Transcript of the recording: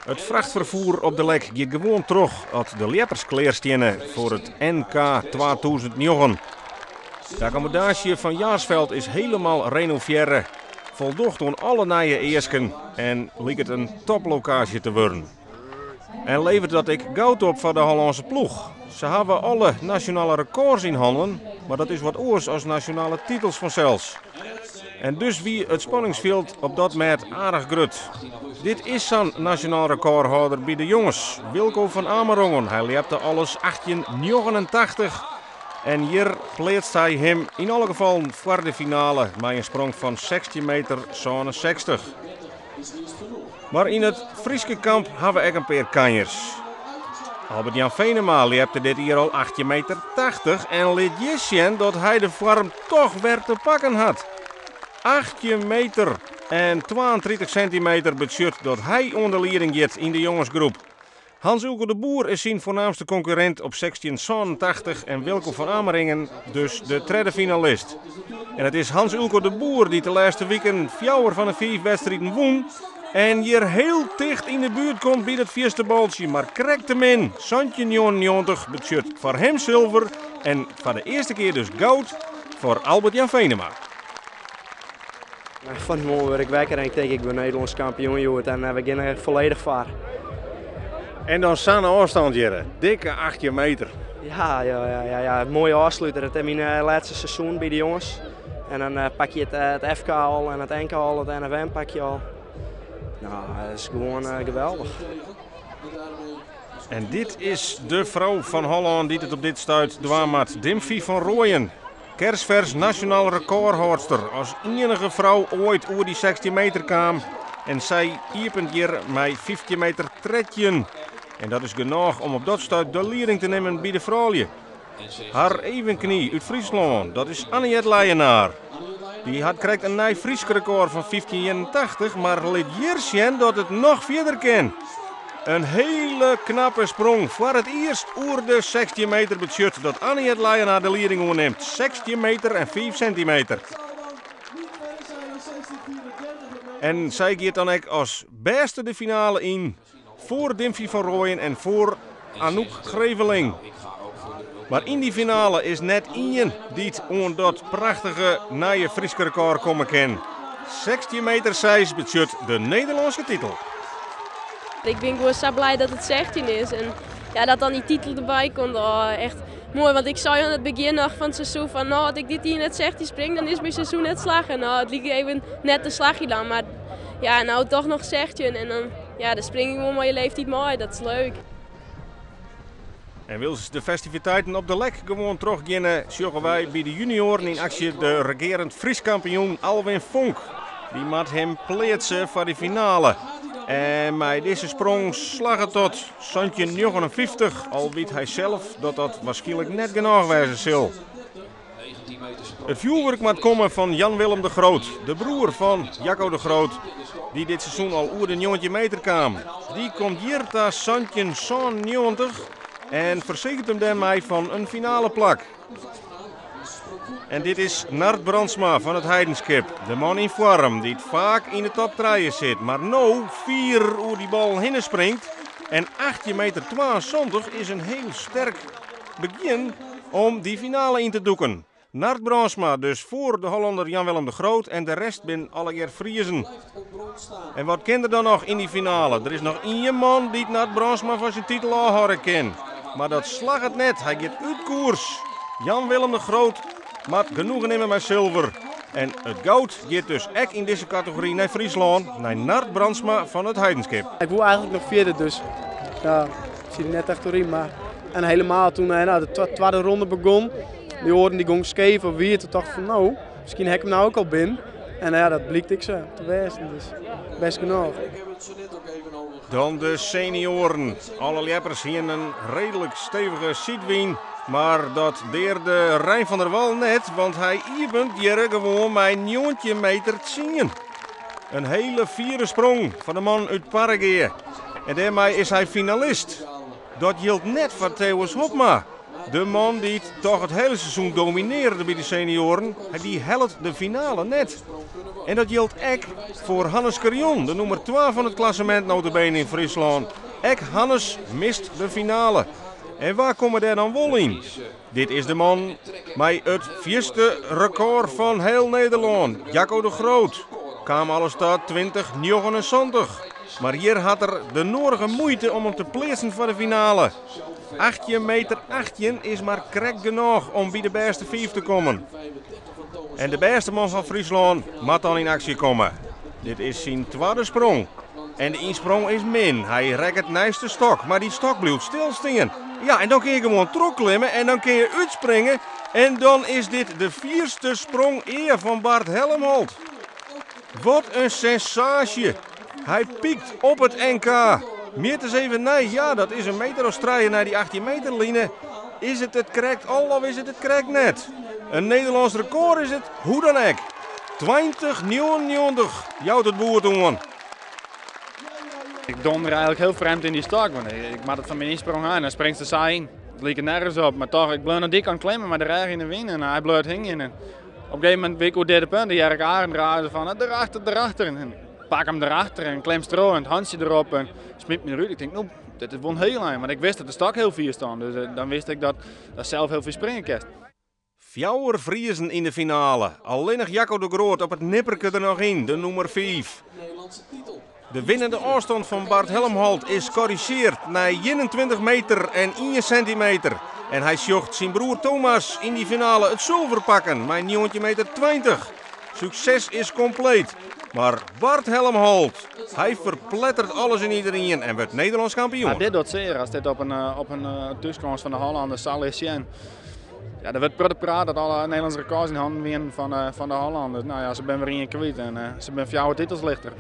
It frachtferfoer op de Lek giet gewoan troch as de ljeppers klear steane foar it NK 2009. De akkommodaasje fan Jaarsveld is hielendal renovearre, foldocht oan alle nije easken en liket in toplokaasje te wurden. En leveret dat ek goud op foar de Hollânske ploech. Se hawwe alle nasjonale rekôrs yn hannen, mar dat is wat oars as nasjonale titels fansels. En dus wie it spanningsfjild op dat mêd aardich grut. Dit is sa'n nasjonaal rekôrhâlder by de jonges, Wilco van Amerongen. Hy ljepte alles 1889 en hjir pleatst hy him yn alle gefallen foar de finale mei in sprong fan 16 meter 67. Mar yn it Fryske kamp hawwe ek in pear kanjers. Albert Jan Venema ljepte dit jier al 18 meter 80 en lit hjir sjen dat hy de foarm toch wer te pakken hat. 18 meter en 32 sintimeter betsjut dat hy oan de lieding giet yn de jongesgroep. Hans Ulco de Boer is syn foarnaamste konkurrint op 1687 en Wilco van Ameringen dus de tredde finalist. En it is Hans Ulco de Boer dy't de lêste wiken fjouwer fan de fiif wedstriden wûn en hjir hiel ticht yn de buert komt by dat fierste baltsje, mar krekt te min. 1799 betsjut foar him silver en foar de earste kear dus goud foar Albert Jan Venema. Fan 'e moarn wurd ik wekker en ik tink ik bin Nederlânsk kampioen hjoed en we gean der folledich foar. En dan sa'n ôfstân hjir, dikke 18 meter. Ja, ja, ja, ja, ja, moaie ôfsluter. It is myn lêste seizoen by de jonges. En dan pak je it FK al en it NK al, it NFM pak je al. Nou, dat is gewoan geweldich. En dit is de frou fan Hollân dy't it op dit stuit dwaan moat, Dimphy van Rooijen. Kersfers nasjonaal rekôrhâldster, as iennige frou oait oer dy 16 meter kaam. En sy iepent hjir mei 15 meter 13. En dat is genôch om op dat stuit de lieding te nimmen by de froulju. Har evenknie út Fryslân, dat is Anniët Leijenaar. Dy hat krekt in nij Frysk rekôr fan 1581, mar lit hjir sjen dat it noch fierder kin. In hiele knappe sprong foar it earst oer de 16 meter betsjut dat Anniët Leijenaar de lieding oernimt, 16 meter en 5 sintimeter. En sy giet dan ek as bêste de finale yn, foar Dimphy van Rooijen en foar Anouk Greveling. Mar yn dy finale is net ien dy't oan dat prachtige nije Fryske rekôr komme kin. 16 meter 6 betsjut de Nederlânske titel. Ik bin gewoan sa blij dat it 16 is en ja, dat dan dy titel derby komt, oh, echt moai. Want ik sei oan it begjin noch fan it seizoen fan, no, as ik dit jier net 16 spring, dan is myn seizoen net slagge. No, it like even net te slagjen dan, mar ja, no toch noch 16 en dan, ja, dan spring ik gewoan mei je leeftiid mei, dat is leuk. En wylst de festiviteiten op de Lek gewoan trochgeane, sjogge wy by de junioaren yn aksje de regearend Frysk kampioen Alwin Fonk. Dy moat him pleatse foar de finale. En mei dizze sprong slagget dat 1759, al wit hy sels dat dat waarskynlik net genôch wêze sil. It fjoerwurk moat komme fan Jan Willem de Groot, de broer fan Jacco de Groot, dy't dit seizoen al oer de 19 meter kaam. Dy komt hjir ta 1797 en fersekeret him dêrmei fan in finaleplak. En dit is Nard Brandsma fan it Heidenskip, de man yn foarm dy't faak yn de top trije sit, mar no fier oer dy bal hinne springt. En 18 meter 72 is in hiel sterk begjin om dy finale yn te dûken. Nard Brandsma dus foar de Hollander Jan Willem de Groot en de rest bin allegear Friezen. En wat kin der dan noch yn dy finale? Der is noch ien man dy't Nard Brandsma fan syn titel ôfhâlde kin. Mar dat slagget net, hy giet út koers. Jan Willem de Groot moat genoegen nimme mei silver. En it goud giet dus ek yn dizze kategory nei Fryslân, nei Nard Brandsma fan it Heidenskip. Ik woe eigentlik noch fierder, dus ja, ik siet der net echt oer yn. Mar en helemaal toen nou, de twadde ronde begon, die oaren die gongen skeef of wier, toen tocht ik fan no, miskien ha ik him no ek al binnen. En ja, dat blykt ek sa te wêzen, dus bêst genôch. Dan de senioaren. Alle ljeppers hienen in reedlik stevige sydwyn, mar dat dearde Rein van der Wal net, want hy iepent hjir gewoan mei 19 meter 10. In hiele fiere sprong fan de man út Parregea. En dêrmei is hy finalist. Dat jildt net foar Thewis Hobma. De man dy't toch it hiele seizoen dominearre by de senioaren, dy hellet de finale net. En dat jildt ek foar Hannes Carion, de nûmer 2 fan it klassemint notabene yn Fryslân. Ek Hannes mist de finale. En wa komme dêr dan wol yn? Dit is de man mei it fierste rekôr fan hiel Nederlân, Jacco de Groot. Kaam alles ta 2079. Mar hjir hat er de nedige muoite om him te pleatsen foar de finale. 18 meter 18 is mar krekt genôch om by de bêste 5 te kommen. En de bêste man fan Fryslân moat dan yn aksje komme. Dit is syn twadde sprong. En de ynsprong is min. Hy rekket neist de stok, mar dy stok bliuwt stilstean. Ja, en dan kinne je gewoan trochklimme en dan kinne je útspringe. En dan is dit de fierste sprong ea fan Bart Helmholt. Wat in sensaasje. Hy pykt op it NK. Mjit ris even nei. Ja, dat is in meter as trije nei dy 18 meter line. Is it it krekt al of is it it krekt net? In Nederlânsk rekôr is it, hoe dan ek. 20,99 jout it boerd oan. Ik donder eigenlijk hiel frjemd yn dy stok, want ik moat it fan myn ynsprong ha en dan springst der sa yn. It like nergens op, mar toch, ik bleau oan dy kant klimmen mei de rêch yn de wyn en hy bleau hingjen. En op in gegeven momint wie ik oer derde punt, dan hear ik Arend razen fan derachter, derachter. En pak him derachter en klimst troch en it hantsje derop en smyt my derút. Ik tink, no, dit is wol in hiel ein, want ik wist dat de stok hiel fier stond, dus dan wist ik dat ik sels hiel fier springe kinst. Fjouwer Friezen yn de finale. Allinnich Jacco de Groot op it nipperke der noch yn, de nûmer 5. De winnende ôfstân fan Bart Helmholt is korrizjearre nei 21 meter en 1 sintimeter. En hy sjocht syn broer Thomas yn dy finale it sulver pakken mei 19 meter 20. Sukses is kompleet. Mar Bart Helmholt, hy ferpletteret alles en iderien en wurdt Nederlânsk kampioen. Ja, dit docht sear as dit op in thúskâns fan de Hollanders sa is sjen. Ja, der wurdt protte praat dat alle Nederlânske rekôrs yn hannen wienen fan de Hollanders. Nou ja, se binne wer ien kwyt en se binne fjouwer titels lichter.